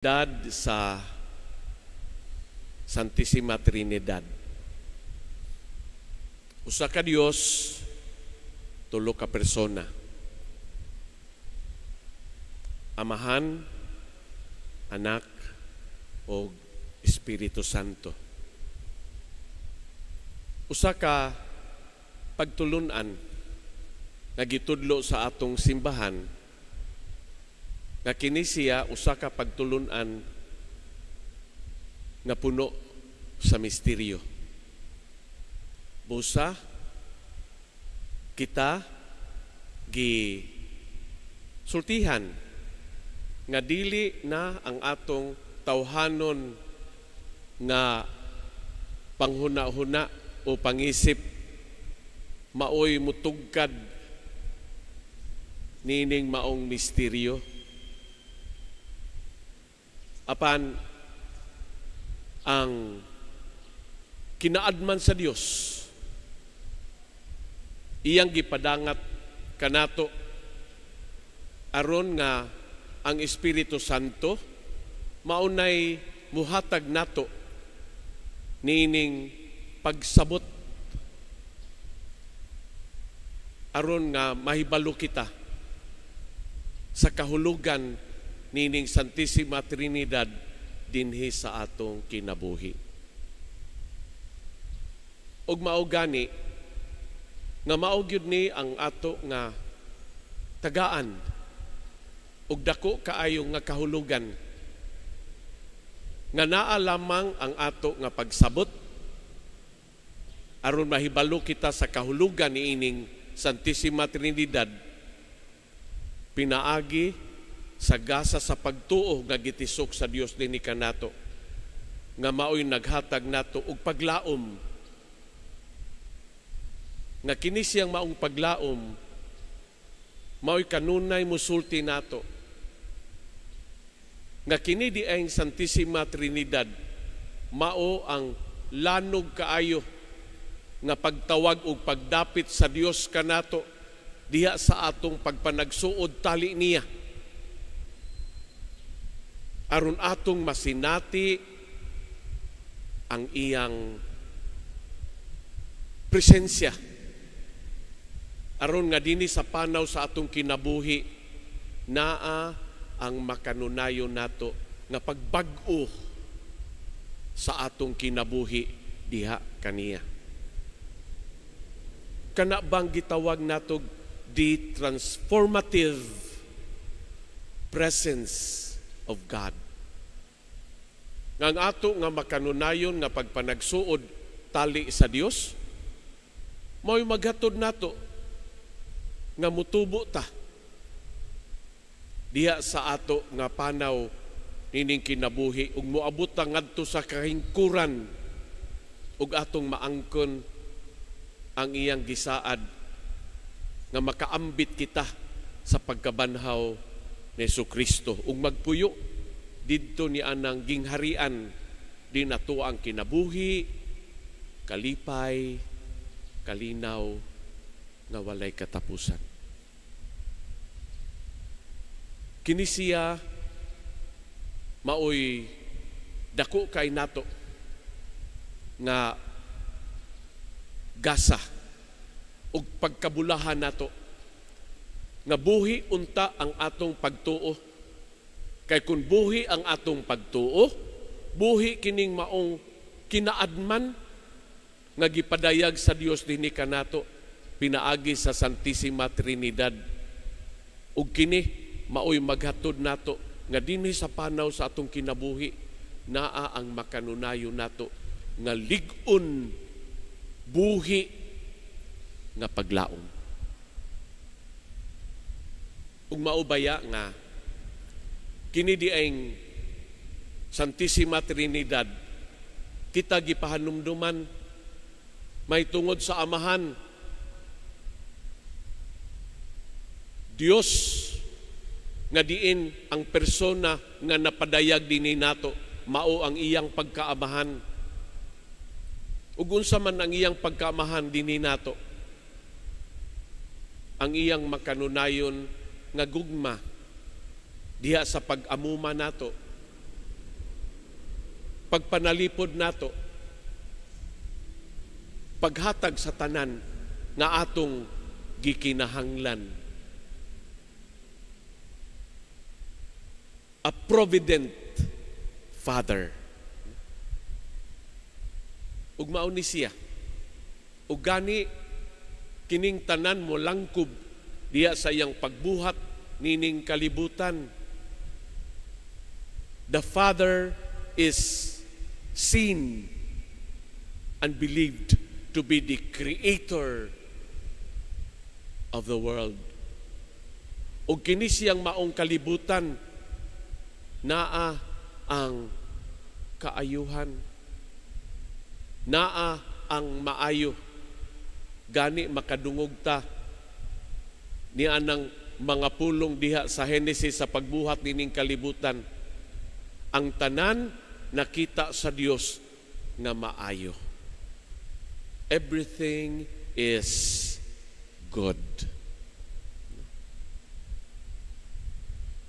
Dad sa Santissima Trinidad. Usa ka Dios, tulo ka persona. Amahan, Anak, o Espiritu Santo. Usa ka pagtulunan nga gitudlo sa atong simbahan nga kini siya usa ka pagtulunan nga puno sa misteryo. Busa kita gi sultihan nga dili na ang atong tawhanon nga panghuna-huna o pangisip maoy mutugkad niining maong misteryo. Apan ang kinaadman sa Dios iyang gipadangat kanato aron nga ang Espiritu Santo maunay muhatag nato niining pagsabot aron nga mahibalo kita sa kahulugan nining Santissima Trinidad dinhi sa atong kinabuhi. Ug mao gani nga mao gyud ni ang ato nga tagaan ug dako kaayo nga kahulugan nga naa lamang ang ato nga pagsabot aron mahibalo kita sa kahulugan niining Santissima Trinidad pinaagi sa gasa sa pagtuo nga gitisok sa Dios dinhi kanato nga maoy naghatag nato og paglaom nga kini siyang maong paglaom maoy kanunay musulti nato nga kini di ang Santissima Trinidad mao ang lanog kaayo nga pagtawag og pagdapit sa Dios kanato diha sa atong pagpanagsuod tali niya aron atong masinati ang iyang presensya aron nga dinhi sa panaw sa atong kinabuhi naa ang makanunayon nato nga pagbag-o sa atong kinabuhi diha kaniya. Kana bang gitawag nato the transformative presence of God? Nga ang ato nga makanunayon nga pagpanagsuod tali sa Dios mao'y maghatod nato nga mutubo ta diha sa ato nga panaw nining kinabuhi ug moabot ta ngadto sa kahingkuran ug atong maangkon ang iyang gisaad nga makaambit kita sa pagkabanhaw ni Kristo ug magpuyo didto ni anang gingharian di nato ang kinabuhi, kalipay, kalinaw nga walay katapusan. Kini siya maoy dako kay nato nga gasa ug pagkabulahan nato nga buhi unta ang atong pagtuo. Kay kun buhi ang atong pagtuo, buhi kining maong kinaadman nga gipadayag sa Dios dinhi kanato pinaagi sa Santissima Trinidad. Ug kini maoy maghatod nato nga dinhi sa panaw sa atong kinabuhi naa ang makanunayon nato nga lig-on buhi nga paglaom. Ug maubaya nga kini di ang Santissima Trinidad kita gipahanumduman may tungod sa Amahan, Dios nga diin ang persona nga napadayag dinhi nato mao ang iyang pagkaamahan. Ug unsa man ang iyang pagkaamahan dinhi nato, ang iyang makanunayon nga gugma diha sa pag-amuma nato. Pagpanalipod nato, paghatag sa tanan nga atong gikinahanglan. A provident Father. Ug mao ni siya. Ug gani kining tanan mo langkob diha sa iyang pagbuhat nining kalibutan. The Father is seen and believed to be the creator of the world. Ug kini siyang maong kalibutan, naa ang kaayuhan, naa ang maayo. Gani makadungog ta ni anang mga pulong diha sa Henesis sa pagbuhat nining kalibutan. Ang tanan nakita sa Dios nga maayo. Everything is good.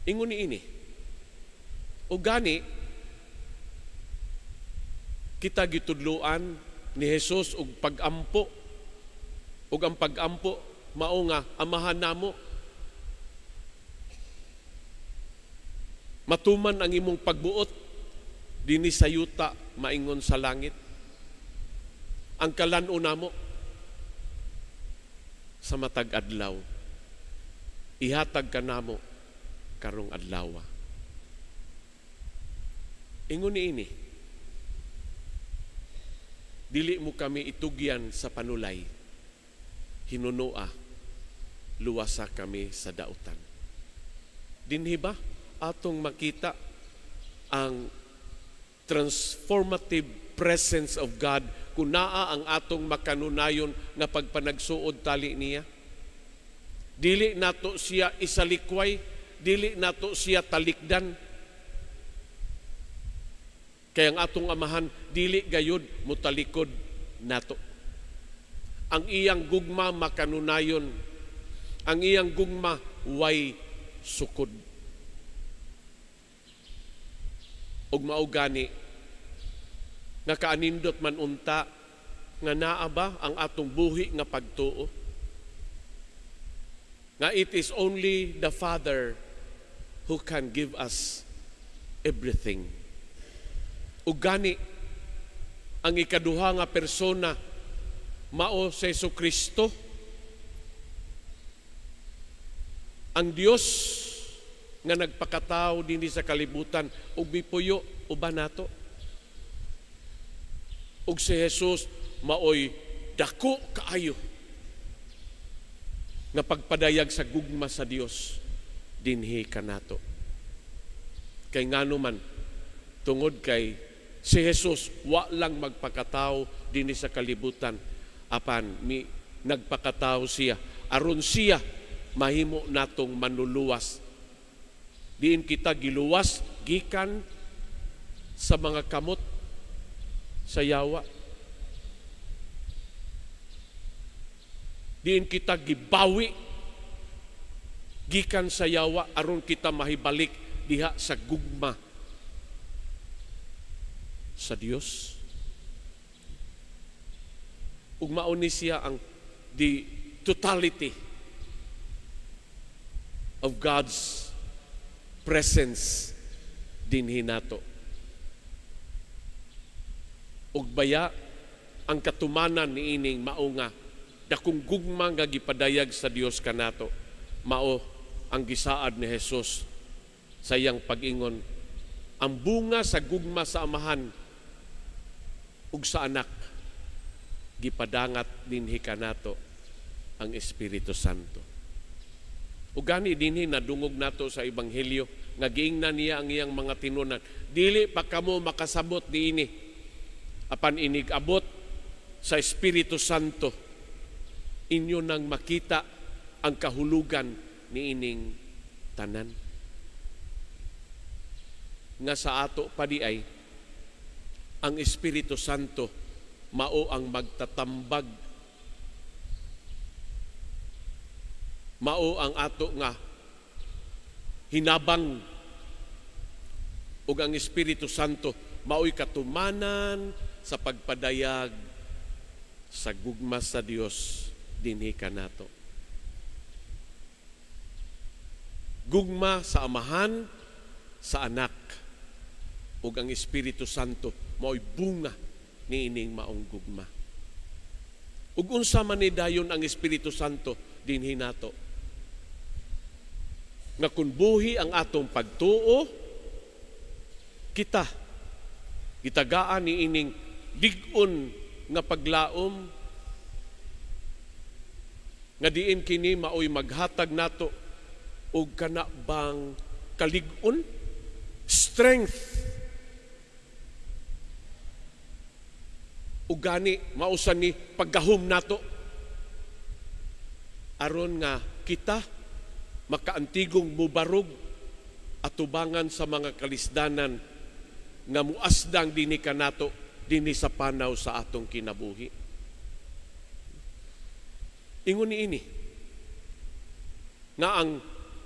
Ingon ni ini. O gani kita gitudloan ni Jesus og pagampo. Ug ang pagampo mao nga Amahan namo, matuman ang imong pagbuot dinhi sa yuta maingon sa langit. Ang kalan-o namo sa matag adlaw, ihatag kanamo karong adlaw. Ingon niini, dili mo kami itugyan sa panulay, hinunoa, luwasa kami sa dautan. Dinhi ba atong makita ang transformative presence of God kung naa ang atong makanunayon nga pagpanagsuod tali niya? Dili nato siya isalikway, dili nato siya talikdan. Kaya ang atong Amahan dili gayud mutalikod nato. Ang iyang gugma makanunayon, ang iyang gugma way sukod. Ug mao gani nakaanindot man unta nga naa ba ang atong buhi nga pagtuo? Nga it is only the Father who can give us everything. Ug gani ang ikaduha nga persona mao si Jesucristo, ang Dios nga nagpakatao dinhi sa kalibutan ug mipuyo uban nato. Ug si Jesus maoy dako kaayo nga pagpadayag sa gugma sa Dios dinhi kanato. Kay ngano man, tungod kay si Jesus wa lang magpakatao dinhi sa kalibutan, apan mi nagpakatao siya aron siya mahimo natong manluluwas. Diin kita giluwas gikan sa mga kamot sa yawa. Diin kita gibawi gikan sa yawa aron kita mahibalik diha sa gugma sa Dios. Ug mao ni siya ang the totality of God's presence dinhi nato. Ug baya ang katumanan niining mao nga dakong gugma nga gipadayag sa Dios kanato, mao ang gisaad ni Jesus sa iyang pag-ingon, ang bunga sa gugma sa Amahan ug sa Anak gipadangat dinhi kanato ang Espiritu Santo. Ug gani dinhi nadungog nato sa Ebanghelyo nga giingnan niya ang iyang mga tinunan, dili pa kamo makasabot niini apan inig-abot sa Espiritu Santo inyo nang makita ang kahulugan niining tanan. Nga sa ato pa di ay ang Espiritu Santo mao ang magtatambag, mao ang ato nga hinabang Ug ang Espiritu Santo maoy katumanan sa pagpadayag sa gugma sa Dios dinhi kanato. Gugma sa Amahan, sa Anak, ug ang Espiritu Santo maoy bunga niining maong gugma. Ug unsa man ni dayon ang Espiritu Santo dinhi nato? Nga kun buhi ang atong pagtuo, kita gitagaan niining lig-on nga paglaom nga diin kini maoy maghatag nato og kana bang kalig-on, strength, ug gani mausan ni paggahom nato aron nga kita makaantigong mubarog atubangan sa mga kalisdanan nga muasdang dinhi kanato dinhi sa panaw sa atong kinabuhi. Ingon niini nga ang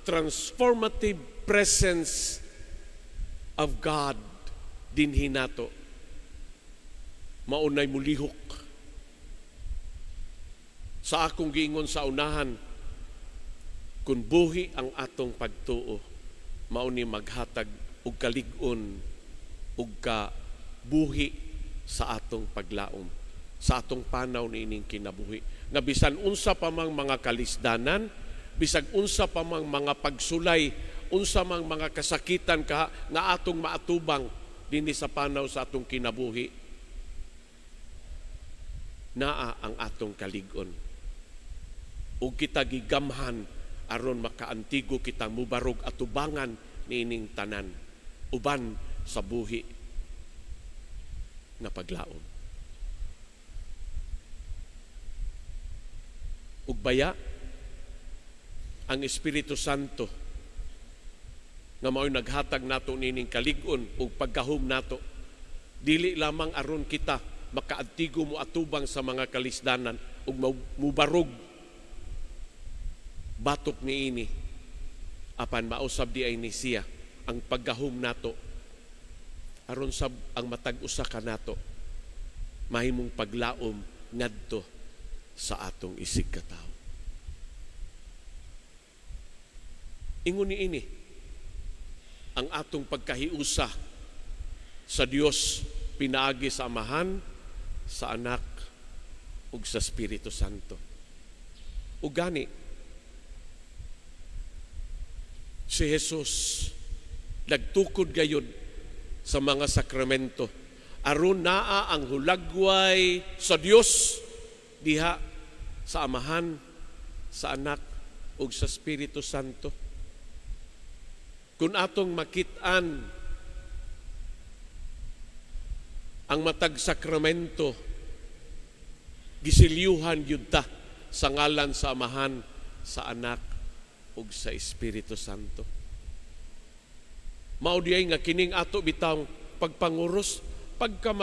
transformative presence of God dinhi nato maunay mulihok. Sa akong giingon sa unahan, kun buhi ang atong pagtuo, mauni maghatag og kalig-on ug kabuhi sa atong paglaom, sa atong panaw niining kinabuhi. Nga bisan unsa pa mang mga kalisdanan, bisag unsa pa mang mga pagsulay, unsa mang mga kasakitan ka nga atong maatubang dinhi sa panaw sa atong kinabuhi, naa ang atong kalig-on. Ug kita gigamhan aron makaantigo kita mubarog atubangan niining tanan uban sa buhi nga paglaom. Ug baya ang Espiritu Santo nga mao'y naghatag nato niining kalig-on ug paggahom nato, dili lamang aron kita makaantigo mo atubang sa mga kalisdanan ug mubarog batok niini, apan mausab di ay ni siya ang paggahom nato aron sab ang matag usa kanato mahimong paglaom ngadto sa atong isig katawo. Ingon niini ang atong pagkahiusa sa Dios pinaagi sa Amahan, sa Anak ug sa Espiritu Santo. Ug gani si Jesus nagtukod gayud sa mga sakramento aron naa ang hulagway sa Dios diha sa Amahan, sa Anak ug sa Espiritu Santo. Kung atong makit-an ang matag sakramento, gisilyuhan gyud ta sa ngalan sa Amahan, sa Anak ug sa Espiritu Santo. Mao diay nga kining ato bitawng pagpanguros, pagka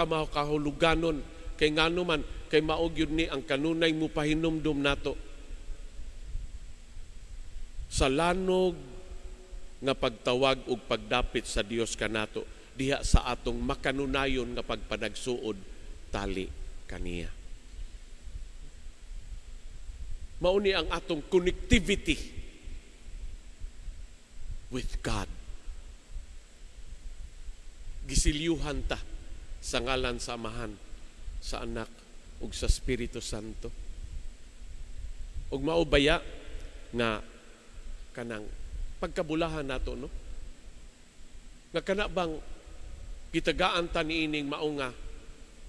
makahuluganon, kay ngano man kay mao gyud ni ang kanunay mo pahinumdum nato sa lanog nga pagtawag ug pagdapit sa Dios kanato diha sa atong makanunayon nga pagpanagsuod tali kaniya. Mao ni ang atong connectivity with God. Gisilyuhan ta sa ngalan sa Amahan, sa Anak ug sa Espiritu Santo. Ug mao baya nga kanang pagkabulahan nato, no? Nga kana bang gitagaan ta niining mao nga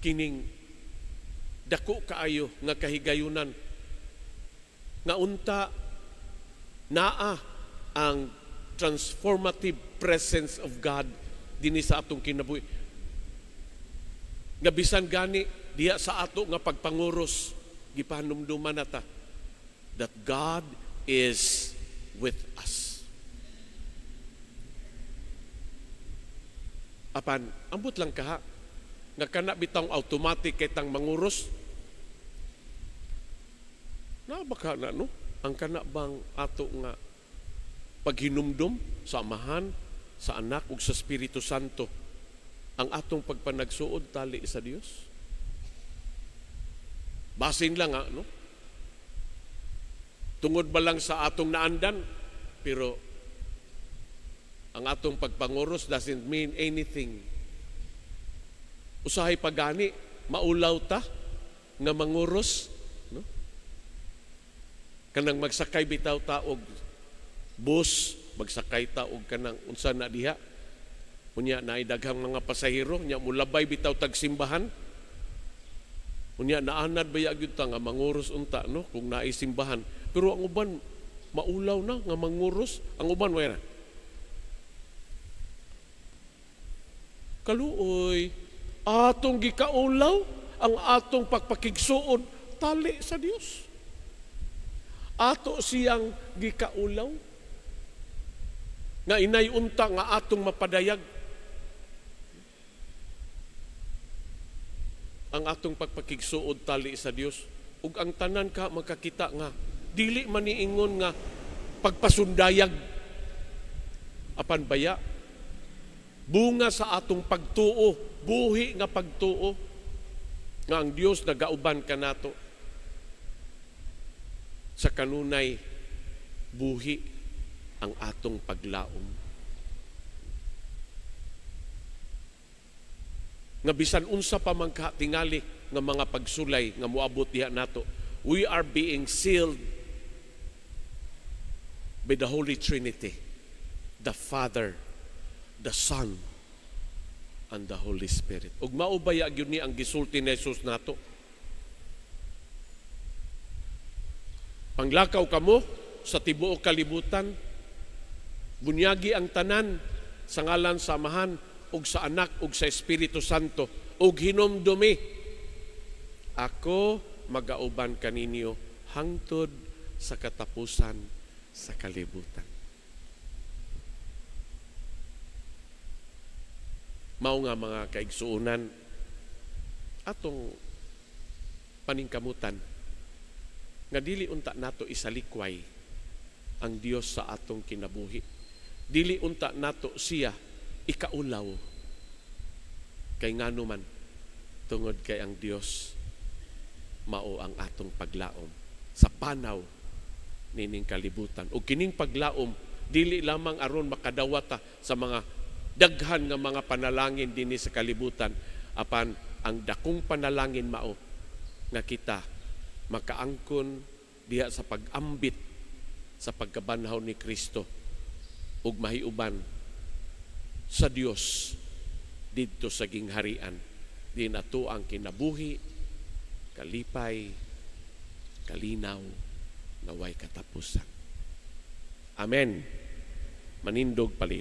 kining dako kaayo nga kahigayunan nga unta naa ang transformative presence of God dinhi sa atong kinabuhi. Nga bisan gani diha sa ato nga pagpanguros, gipanumduman nata that God is with us. Apan ambot lang kaha nga kana bitawng automatic kay tang manguros. Na baka na no ang kana bang ato nga paghinumdum sa Amahan, sa Anak ug sa Espiritu Santo ang atong pagpanagsuod tali sa Dios? Basin lang ha, no? Tungod ba lang sa atong naandan, pero ang atong pagpanguros doesn't mean anything. Usahay pagani, maulaw ta nga manguros, no? Kanang magsakay bitaw ta og bus, magsakay ta og kanang unsa na diha. Unya naay daghang mga pasahero, nya mulabay bitaw tag simbahan. Unya naanad baya gyud ta nga manguros unta, no, kung naay simbahan. Pero ang uban maulaw na nga manguros, ang uban wala. Kaluoy, atong gikaulaw ang atong pagpakigsuod tali sa Dios. Ato siyang gikaulaw nga inay unta nga atong mapadayag ang atong pagpakigsuod tali sa Dios, ug ang tanan ka makakita nga dili man niingon nga pagpasundayag, apan baya bunga sa atong pagtuo, buhi nga pagtuo nga ang Dios nagauban kanato sa kanunay buhi ang atong paglaom. Nga bisan unsa pa man ka tingali nga mga pagsulay nga moabot diha nato, we are being sealed by the Holy Trinity, the Father, the Son, and the Holy Spirit. Ug mao baya gyud ni ang gisulti ni Jesus nato. Panglakaw kamo sa tibuok kalibutan, bunyagi ang tanan sa ngalan sa Amahan ug sa Anak ug sa Espiritu Santo, ug hinumdumi ako magauban kaninyo hangtod sa katapusan sa kalibutan. Mao nga mga kaigsuonan, atong paningkamutan nga dili unta nato isalikway ang Dios sa atong kinabuhi. Dili unta nato siya ikaulaw. Kay ngano man, tungod kay ang Dios mao ang atong paglaom sa panaw nining kalibutan. Ug kining paglaom dili lamang aron makadawata sa mga daghan nga mga panalangin dinhi sa kalibutan, apan ang dakong panalangin mao nga kita makaangkon diha sa pag-ambit sa pagkabanhaw ni Kristo ug mahiuban sa Dios didto sa gingharian. Din ato ang kinabuhi, kalipay, kalinaw, naway katapusan. Amen. Manindog paliw.